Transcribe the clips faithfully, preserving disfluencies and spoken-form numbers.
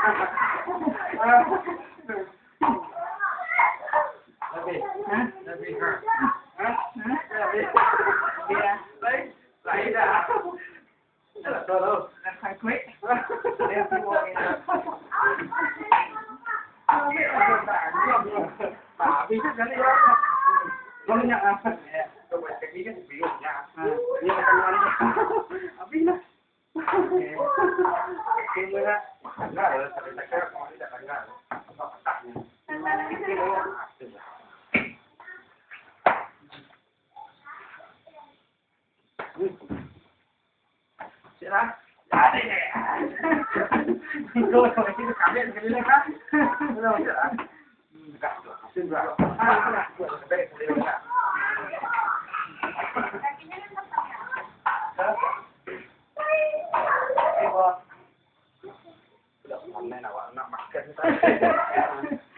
Hah? Hah? Hah? Iya. Baik. Baik dah. Alah, tolong. Nak kuih. Dia semua ni. Tapi kan dia. Banyak ah. Ya, coba cek ni kan bingung ya. Ah, iya, kan. Habis lah.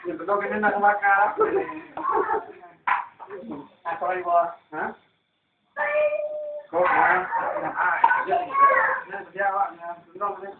Yang betul kena nak makan. Apa lagi, Bos? Hah? Kok, ah, ah, kerja, kerja, kerja awak, ya. Betul, betul.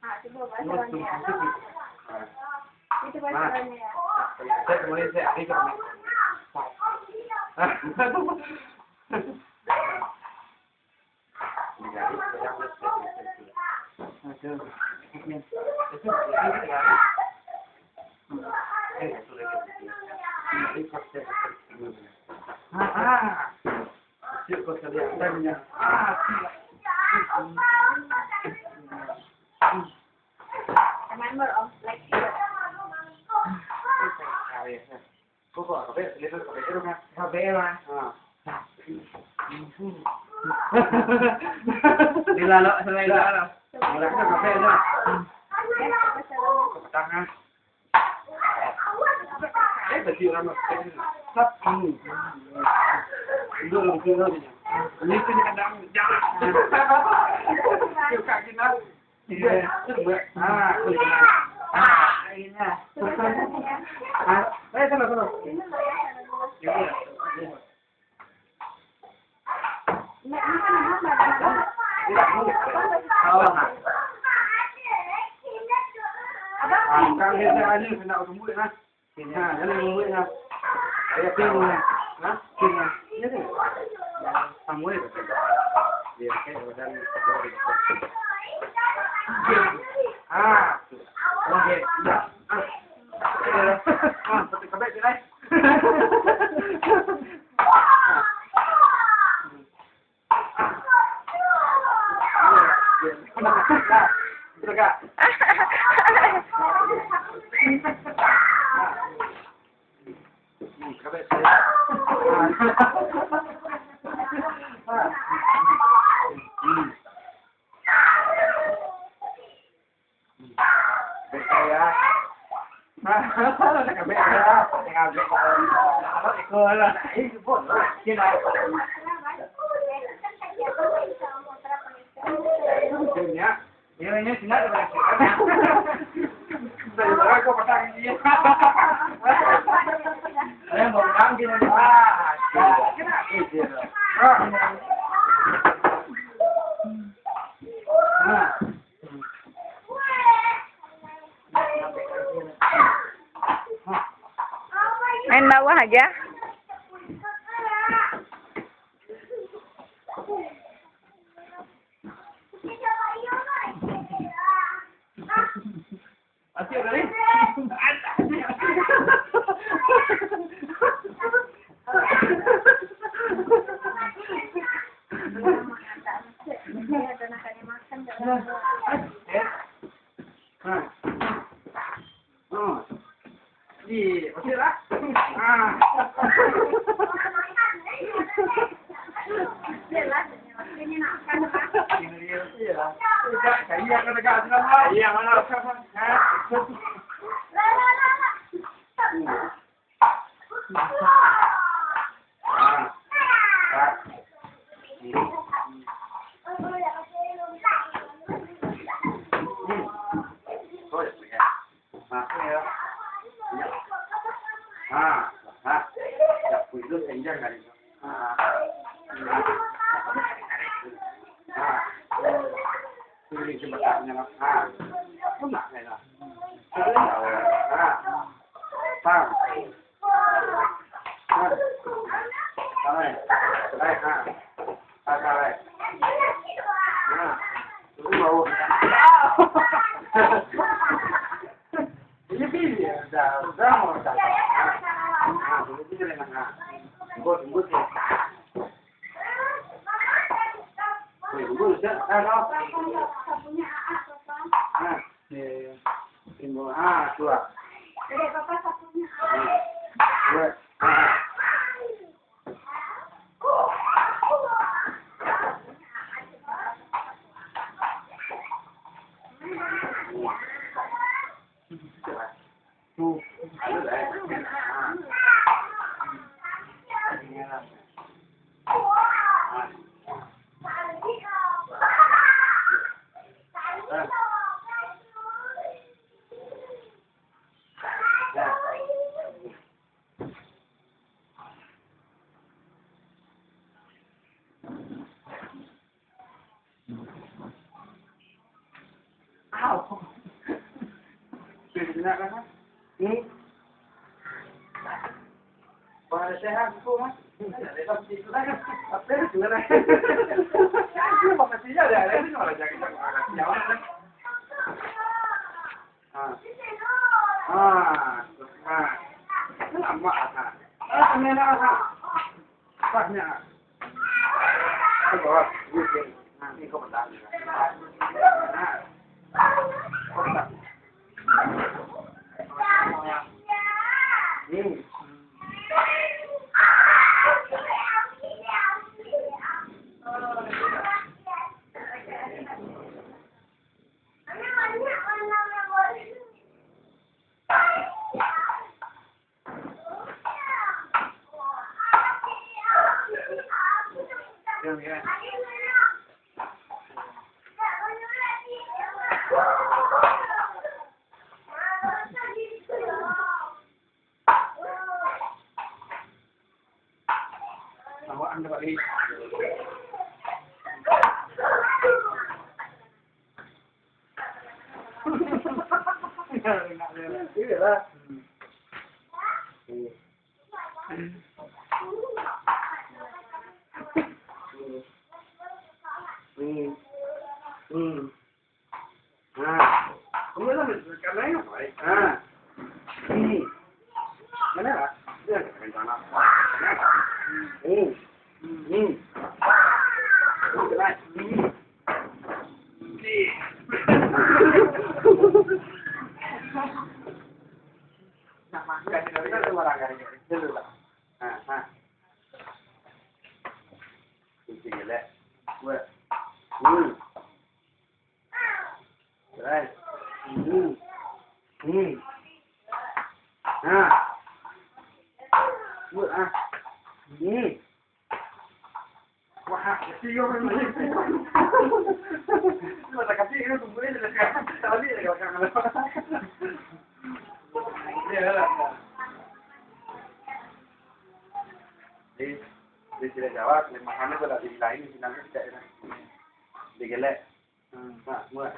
Ah, cubo, Mas, caranya. Itu, Mas, caranya ya. Memang, Om, like, Dilalok sampai dilalok. Murah tu, kafe tu. Tangan. Eh, baju lama. Sat. Hmm. Duduk dalam sini. Ini tu kadang jangan. Suka gini. Iya, itu buat. Ah, itu. Ah, ini. Ah, eh, sana, sana. Iya. Ah, kan dia ada ni, kena urut mulut, nah. Nah, jadi urut mulut, nah. Ayo, pin, nah. Nah, pin, nah. Iya, tu. Sama je, betul. Dia pakai badan. Ah, tu. Okey. Ah. Ah, betul, kebek je, nah. Main bawah aja. Ih, masih lah. Ah. Iyalah, menyenangkan, Pak. Iya, iya. Iya, mana? Hah? Ah. Ah. Hmm. Hmm. Oh, ya, ya. Ah, ya. Ya. Ah, ah. Ya, itu senjang kali. Ah. Ah. Ini sebenarnya, ah. Aku nak, ya. Ah. Ah. Ah. Ah. Ah. Ah. Nah, dulu mau. Iya, iya, udah, udah mau, udah. Nah, dulu tu jalan, nah. Tunggu, tunggu, tunggu. Tunggu, tunggu, udah, udah, udah. Nah, iya, iya. Tunggu, ah, dua. Nah, dua. Ah. Au. Sudah dengar kan? Hmm? Wah, sehat, kok, Mas? Apa yang sebenarnya? Ini apa sih, ya, ada, ada, ini malah jangan, jangan, jangan. Ha. Ha. Ha. Lama, ha. Ah, kamera, ha. Pasnya. Ke bawah. Ini, ini. Ha, ini kau petang. Ha. Kau petang. Hmm. Awak anda balik. Iyalah. Hmm. Hmm. Ha. Kamu lah, karena apa, eh? Ha. Hmm. Mana lah? Dia rencana. Hmm. Hmm. Hmm. Nah, masih ada orang dari dulu lah. Ha, ha. Kunci jelek. Buat. Hmm. Right. Hmm. Hmm. Nah. Buat, ah. Hmm. Wah, kecil yo memang. Kau tak kecil, itu tunggu aja dari sekarang. Kita balik dari belakang. Ya lah. Jadi, dia tidak jawab, lemah mana kalau diri lain, sinan tu tidak enak. Dia gelek. Hmm, nak, buat.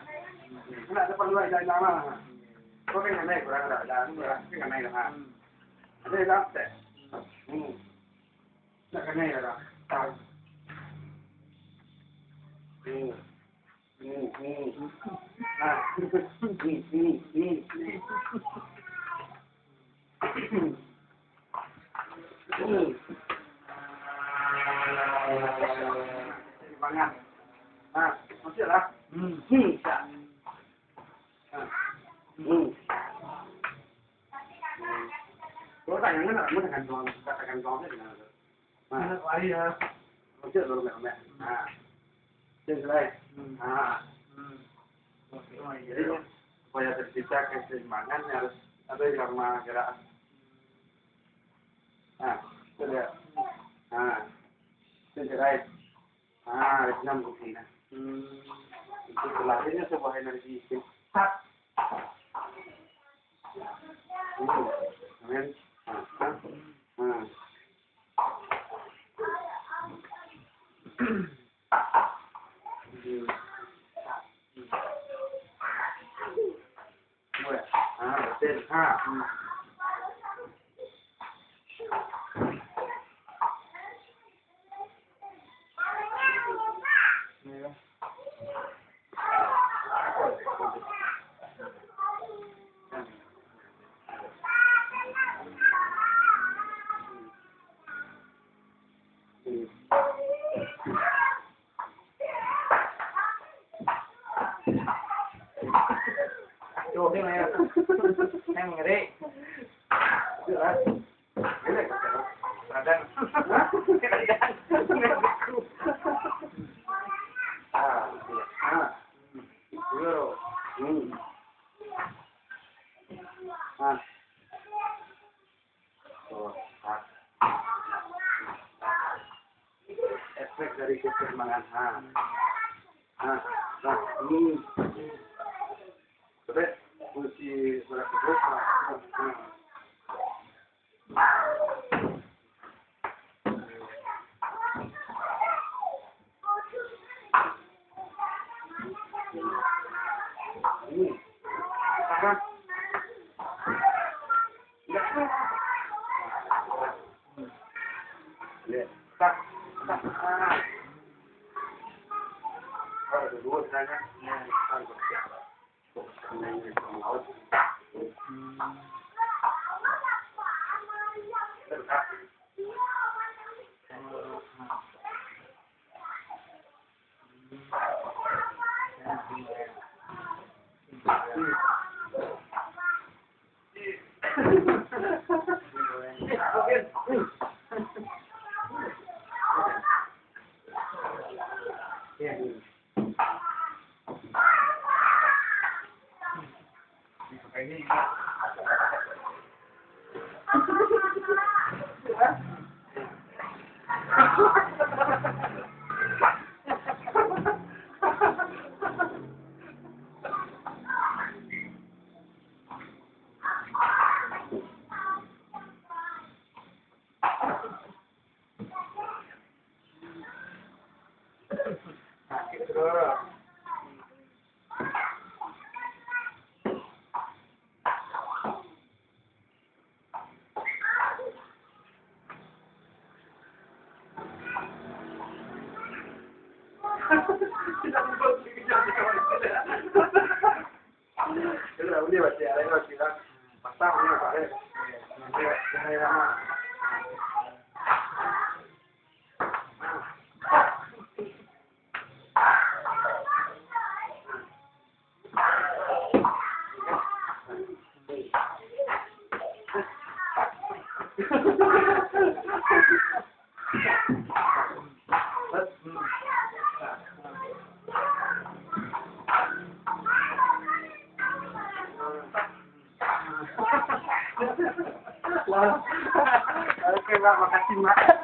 Nak ada perlu lain-lain lama. Kau kan nganai kurang ada, ada, aku berasa kan nganai lah. Ada yang tak? Hmm. Nak nganai lah. Hmm. Hmm, hmm. Ah. Hmm, hmm, hmm. Hmm. Semangat. Ah, masuklah. Hmm. Hmm. Ah. Hmm. Iya. Oke, dulu, Mek, Mek. Nah. Itu selai. Hmm. Nah. Hmm. Oke, oh, iya. Jadi, supaya tercipta keseimbangan, harus ada irama gerak. Nah, itu dia. Nah. Itu selai. Ah, ada enam kursi, nah. Hmm. Itu lahirnya sebuah energi. Tak. Hmm. Amin. Ah, ah. Hmm. Hmm. Buat. Ah, betul. Ah. Hmm. Tuh, ni, ni. Yang ngeri. Itu lah. Boleh, Pak? Radang. Hah? Radang. Ah, iya. Ah. Iya, bro. Hmm. Ah. Tuh, ah. Efek dari keseimbangan. Ha. Ha. Ha. Hmm. Terus kunci berat terus. Ha. Ha. Hmm. Aha. Oke, Mbak, makasih, Mbak.